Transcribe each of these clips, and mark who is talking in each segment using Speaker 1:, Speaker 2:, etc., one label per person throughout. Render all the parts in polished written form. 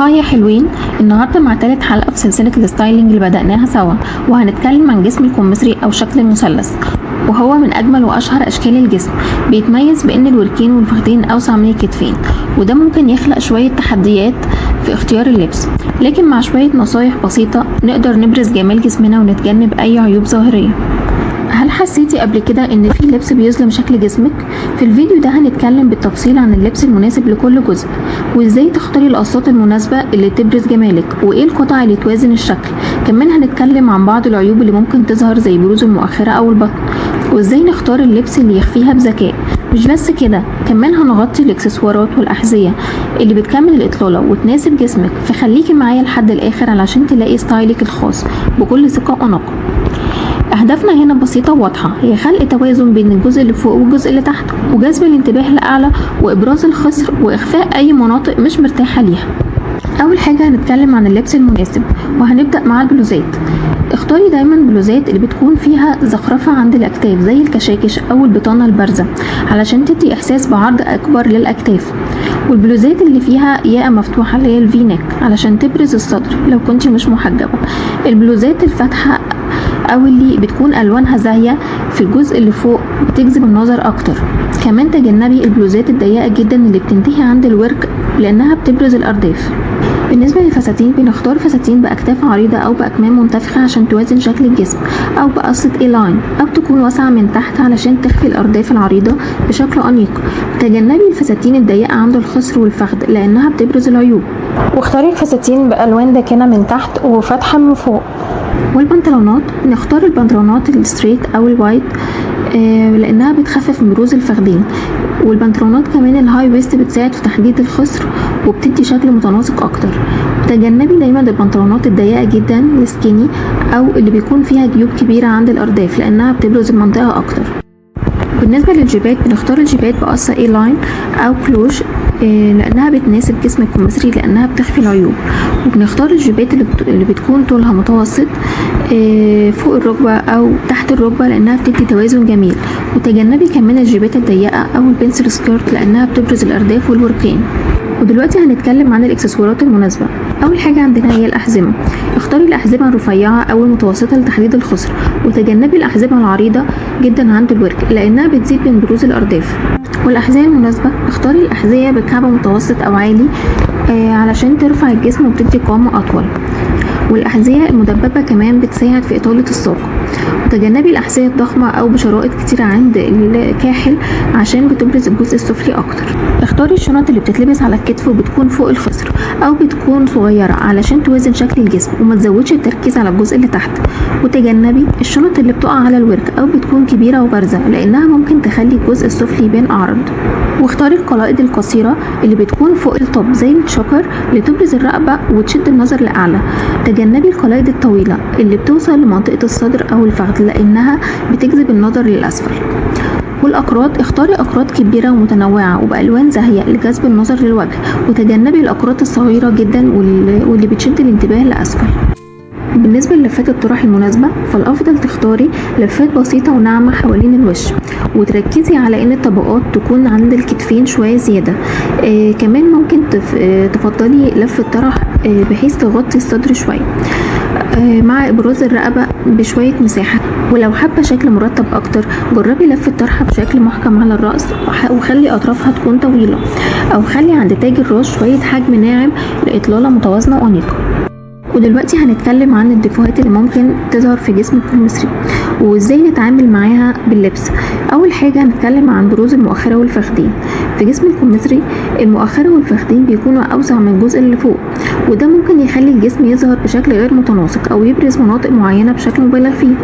Speaker 1: Hi يا حلوين، النهارده مع تالت حلقة في سلسلة ال styling اللي بدأناها سوا، وهنتكلم عن جسم الكمثري أو شكل المثلث، وهو من أجمل وأشهر أشكال الجسم. بيتميز بأن الوركين والفخدين أوسع من الكتفين، وده ممكن يخلق شوية تحديات في اختيار اللبس، لكن مع شوية نصايح بسيطة نقدر نبرز جمال جسمنا ونتجنب أي عيوب ظاهرية. هل حسيتي قبل كده ان في لبس بيظلم شكل جسمك؟ في الفيديو ده هنتكلم بالتفصيل عن اللبس المناسب لكل جزء، وازاي تختاري القصات المناسبة اللي تبرز جمالك، وايه القطع اللي توازن الشكل. كمان هنتكلم عن بعض العيوب اللي ممكن تظهر زي بروز المؤخرة او البطن، وازاي نختار اللبس اللي يخفيها بذكاء. مش بس كده، كمان هنغطي الاكسسوارات والاحذية اللي بتكمل الاطلالة وتناسب جسمك. فخليكي معايا لحد الاخر علشان تلاقي style ك الخاص بكل ثقة وأناقة. أهدافنا هنا بسيطة وواضحة، هي خلق توازن بين الجزء اللي فوق والجزء اللي تحت، وجذب الانتباه لأعلى، وإبراز الخصر، وإخفاء أي مناطق مش مرتاحة ليها. أول حاجة هنتكلم عن اللبس المناسب، وهنبدأ مع البلوزات. اختاري دايما بلوزات اللي بتكون فيها زخرفة عند الأكتاف زي الكشاكش أو البطانة البارزة علشان تدي إحساس بعرض أكبر للأكتاف، والبلوزات اللي فيها ياقة مفتوحة اللي هي ال V neck علشان تبرز الصدر لو كنتي مش محجبة. البلوزات الفاتحة او اللي بتكون الوانها زاهية في الجزء اللي فوق بتجذب النظر اكتر. كمان تجنبي البلوزات الضيقة جدا اللي بتنتهي عند الورك لانها بتبرز الارداف. بالنسبة للفساتين، بنختار فساتين بأكتاف عريضة أو بأكمام منتفخة عشان توازن شكل الجسم، أو بقصة A-line، أو تكون واسعة من تحت علشان تخفي الأرداف العريضة بشكل أنيق. تجنبي الفساتين الضيقة عند الخصر والفخذ لأنها بتبرز العيوب،
Speaker 2: واختاري الفساتين بألوان داكنة من تحت وفاتحة من فوق.
Speaker 1: والبنطلونات، نختار البنطلونات ال straight او ال wide لانها بتخفف من بروز الفخدين، والبنطلونات كمان ال high waist بتساعد في تحديد الخصر وبتدي شكل متناسق اكتر. تجنبي دايما البنطلونات الضيقه جدا ال skinny او اللي بيكون فيها جيوب كبيره عند الارداف لانها بتبرز المنطقه اكتر. بالنسبه للجيبات، بنختار الجيبات بقصه A line او كلوش لانها بتناسب جسم الكمثري لانها بتخفي العيوب، وبنختار الجيبات اللي بتكون طولها متوسط فوق الركبة او تحت الركبة لانها بتدي توازن جميل. وتجنبي كمان الجيبات الضيقة او ال pencil skirt لانها بتبرز الارداف والوركين. ودلوقتي هنتكلم عن الاكسسوارات المناسبة. اول حاجة عندنا هي الاحزمة. اختاري الاحزمة الرفيعة او المتوسطة لتحديد الخصر، وتجنبي الاحزمة العريضة جدا عند الورك لانها بتزيد من بروز الارداف. والاحذية المناسبة، اختاري الاحذية بكعب متوسط او عالي علشان ترفع الجسم وبتدي قامة اطول، والأحذية المدببة كمان بتساعد في إطالة الساق. وتجنبي الأحذية الضخمة أو بشرائط كتيرة عند الكاحل عشان بتبرز الجزء السفلي أكتر. اختاري الشنط اللي بتتلبس على الكتف وبتكون فوق الخصر أو بتكون صغيرة علشان توازن شكل الجسم وما تزودش التركيز على الجزء اللي تحت. وتجنبي الشنط اللي بتقع على الورك أو بتكون كبيرة وبارزة لأنها ممكن تخلي الجزء السفلي يبان أعرض. واختاري القلائد القصيرة اللي بتكون فوق ال top زي ال choker لتبرز الرقبة وتشد النظر لأعلى. تجنبي القلائد الطويلة اللي بتوصل لمنطقة الصدر أو الفخذ لأنها بتجذب النظر للأسفل. والأقراط، اختاري أقراط كبيرة ومتنوعة وبألوان زاهية لجذب النظر للوجه، وتجنبي الأقراط الصغيرة جدا واللي بتشد الانتباه لأسفل. بالنسبة للفات الطرح المناسبة، فالأفضل تختاري لفات بسيطة وناعمة حوالين الوش، وتركزي على ان الطبقات تكون عند الكتفين شوية زيادة. كمان ممكن تفضلي لفة طرح بحيث تغطي الصدر شوية مع ابراز الرقبة بشوية مساحة. ولو حابة شكل مرتب اكتر، جربي لفة طرحة بشكل محكم على الرأس وخلي اطرافها تكون طويلة، او خلي عند تاج الراس شوية حجم ناعم لإطلالة متوازنة وأنيقة. ودلوقتي هنتكلم عن الديفوهات اللي ممكن تظهر في جسم الكمثري وازاي نتعامل معاها باللبس. اول حاجه هنتكلم عن بروز المؤخره والفخدين. في جسم الكمثري المؤخره والفخدين بيكونوا اوسع من الجزء اللي فوق، وده ممكن يخلي الجسم يظهر بشكل غير متناسق او يبرز مناطق معينه بشكل مبالغ فيه.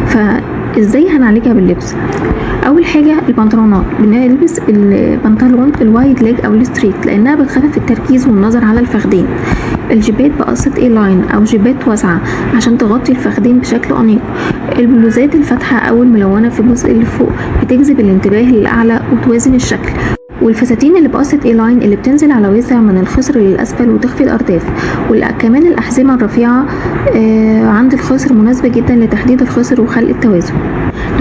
Speaker 1: فازاي هنعالجها باللبس؟ اول حاجه البنطلونات، بنلبس البنطلون ال wide leg او ال straight لانها بتخفف التركيز والنظر على الفخدين. الجيبات بقصة A line او جيبات واسعة عشان تغطي الفخدين بشكل انيق. البلوزات الفاتحة او الملونة في الجزء اللي فوق بتجذب الانتباه للاعلى وتوازن الشكل. والفساتين اللي بقصة A line اللي بتنزل على واسع من الخصر للأسفل وتخفي الأرداف. وكمان الأحزمة الرفيعة عند الخصر مناسبة جدا لتحديد الخصر وخلق التوازن.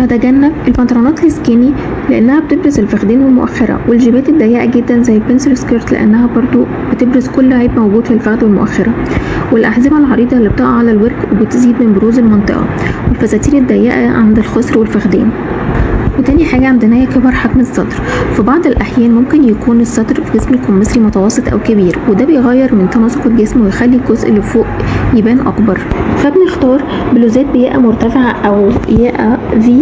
Speaker 1: نتجنب البنطلونات ال skinny لانها بتبرز الفخدين والمؤخرة، والجيبات الضيقة جدا زي ال pencil skirt لانها برضو بتبرز كل عيب موجود في الفخذ والمؤخرة، والاحزمة العريضة اللي بتقع على الورك وبتزيد من بروز المنطقة، والفساتين الضيقة عند الخصر والفخدين. وتاني حاجة عندنا هي كبر حجم الصدر. في بعض الأحيان ممكن يكون الصدر في جسم الكمثري متوسط أو كبير، وده بيغير من تناسق الجسم ويخلي الجزء اللي فوق يبان أكبر. فبنختار بلوزات بياقة مرتفعة أو ياقة في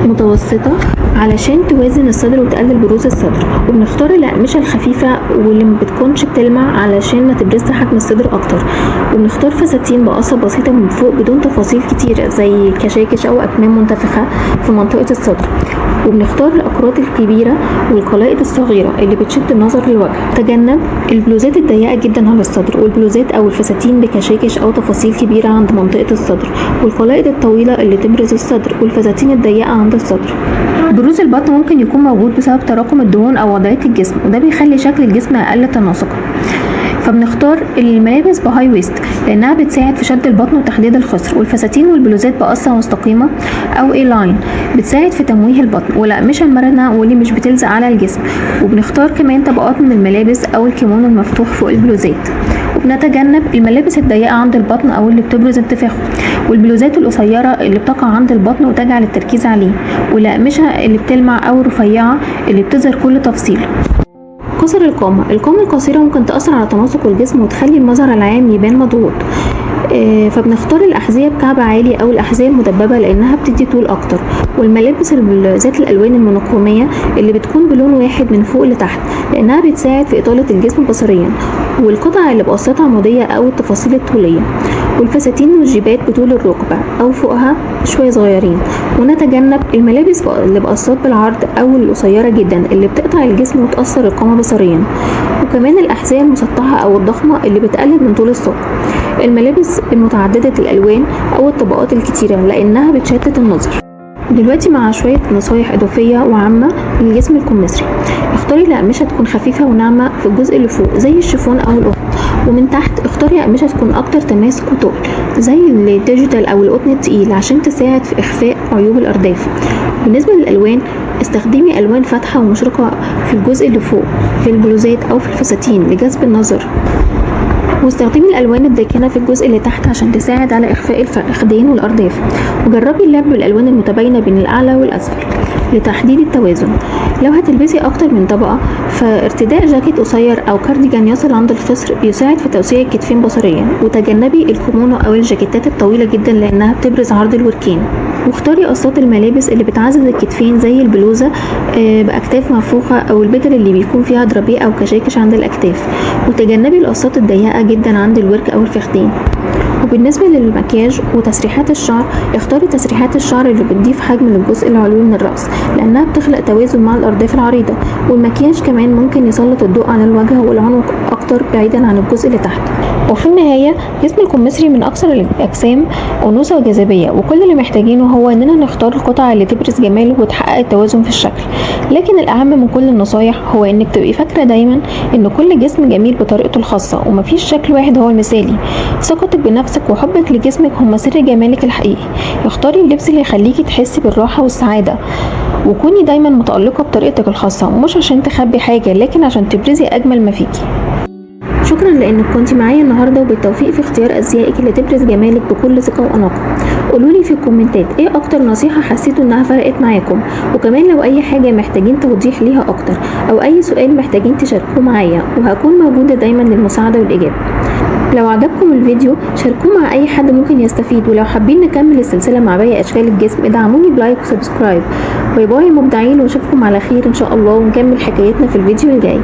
Speaker 1: متوسطة علشان توازن الصدر وتقلل بروز الصدر، وبنختار الأقمشة الخفيفة واللي ما بتكونش بتلمع علشان ما تبرزش حجم الصدر أكتر، وبنختار فساتين بقصة بسيطة من فوق بدون تفاصيل كتير زي كشاكش أو أكمام منتفخة في منطقة الصدر، وبنختار الأقراط الكبيرة والقلائد الصغيرة اللي بتشد النظر للوجه. تجنب البلوزات الضيقة جدا على الصدر، والبلوزات أو الفساتين بكشاكش أو تفاصيل كبيرة عند منطقة الصدر، والقلائد الطويلة اللي تبرز الصدر، والفساتين الضيقة عند الصدر. بروز البطن ممكن يكون موجود بسبب تراكم الدهون أو وضعية الجسم، وده بيخلي شكل الجسم أقل تناسقا. فبنختار الملابس ب high waist لانها بتساعد في شد البطن وتحديد الخصر، والفساتين والبلوزات بقصة مستقيمة او A line بتساعد في تمويه البطن، والاقمشه المرنه واللي مش بتلزق على الجسم. وبنختار كمان طبقات من الملابس او الكيمونو المفتوح فوق البلوزات، وبنتجنب الملابس الضيقه عند البطن او اللي بتبرز انتفاخه، والبلوزات القصيرة اللي بتقع عند البطن وتجعل التركيز عليه، والاقمشه اللي بتلمع او الرفيعة اللي بتظهر كل تفصيل. قصر القامة. القامة القصيرة ممكن تأثر على تناسق الجسم وتخلي المظهر العام يبان مضغوط، فبنختار الأحذية بكعب عالي أو الأحذية المدببة لأنها بتدي طول أكتر، والملابس ذات الألوان المونوكرومية اللي بتكون بلون واحد من فوق لتحت لأنها بتساعد في إطالة الجسم بصريا، والقطع اللي بقصات عمودية أو التفاصيل الطولية، والفساتين والجيبات بطول الركبة أو فوقها شوية صغيرين. ونتجنب الملابس اللي بقصات بالعرض أو القصيرة جدا اللي بتقطع الجسم وتأثر القامة بصريا، وكمان الأحذية المسطحة أو الضخمة اللي بتقلل من طول الساق، الملابس المتعددة الألوان أو الطبقات الكتيرة لأنها بتشتت النظر. دلوقتي مع شوية نصايح إضافية وعامة للجسم الكمثري. اختاري الأقمشة تكون خفيفة وناعمة في الجزء اللي فوق زي الشيفون أو القطن، ومن تحت اختاري أقمشة تكون أكتر تماسك وتقل زي ال digital أو القطن التقيل عشان تساعد في إخفاء عيوب الأرداف. بالنسبة للألوان استخدمي ألوان فاتحة ومشرقة في الجزء اللي فوق في البلوزات أو في الفساتين لجذب النظر، واستخدمي الألوان الداكنة في الجزء اللي تحت عشان تساعد على إخفاء الفخدين والأرداف، وجربي اللعب بالألوان المتباينة بين الأعلى والأسفل لتحديد التوازن. لو هتلبسي أكتر من طبقة فارتداء جاكيت قصير أو كارديجان يصل عند الخصر بيساعد في توسيع الكتفين بصريا، وتجنبي الكيمونو أو الجاكيتات الطويلة جدا لأنها بتبرز عرض الوركين. واختاري قصات الملابس اللي بتعزز الكتفين زي البلوزة بأكتاف منفوخة أو البدل اللي بيكون فيها درابيه أو كشاكش عند الأكتاف، وتجنبي القصات الضيقة جدا عند الورك أو الفخدين. وبالنسبة للمكياج وتسريحات الشعر اختاري تسريحات الشعر اللي بتضيف حجم للجزء العلوي من الرأس لأنها بتخلق توازن مع الأرداف العريضة، والمكياج كمان ممكن يسلط الضوء على الوجه والعنق أكتر بعيدا عن الجزء اللي تحت. وفي النهاية جسم الكمثري من أكثر الأجسام أنوثة وجاذبية، وكل اللي محتاجينه هو إننا نختار القطع اللي تبرز جماله وتحقق التوازن في الشكل. لكن الأهم من كل النصايح هو إنك تبقي فاكرة دايما إن كل جسم جميل بطريقته الخاصة ومفيش شكل واحد هو المثالي. ثقتك بنفسك وحبك لجسمك هما سر جمالك الحقيقي. اختاري اللبس اللي يخليكي تحسي بالراحة والسعادة، وكوني دايما متألقة بطريقتك الخاصة، مش عشان تخبي حاجة لكن عشان تبرزي أجمل ما فيكي. شكرا لانك كنتي معايا النهارده، وبالتوفيق في اختيار ازيائك اللي تبرز جمالك بكل ثقة واناقه. قولولي في الكومنتات ايه اكتر نصيحة حسيتوا انها فرقت معاكم، وكمان لو اي حاجة محتاجين توضيح ليها اكتر او اي سؤال محتاجين تشاركوه معايا، وهكون موجودة دايما للمساعدة والاجابة. لو عجبكم الفيديو شاركوه مع اي حد ممكن يستفيد، ولو حابين نكمل السلسلة مع باقي اشكال الجسم ادعموني ب like و subscribe. bye bye مبدعين، واشوفكم على خير ان شاء الله، ونكمل حكايتنا في الفيديو الجاي.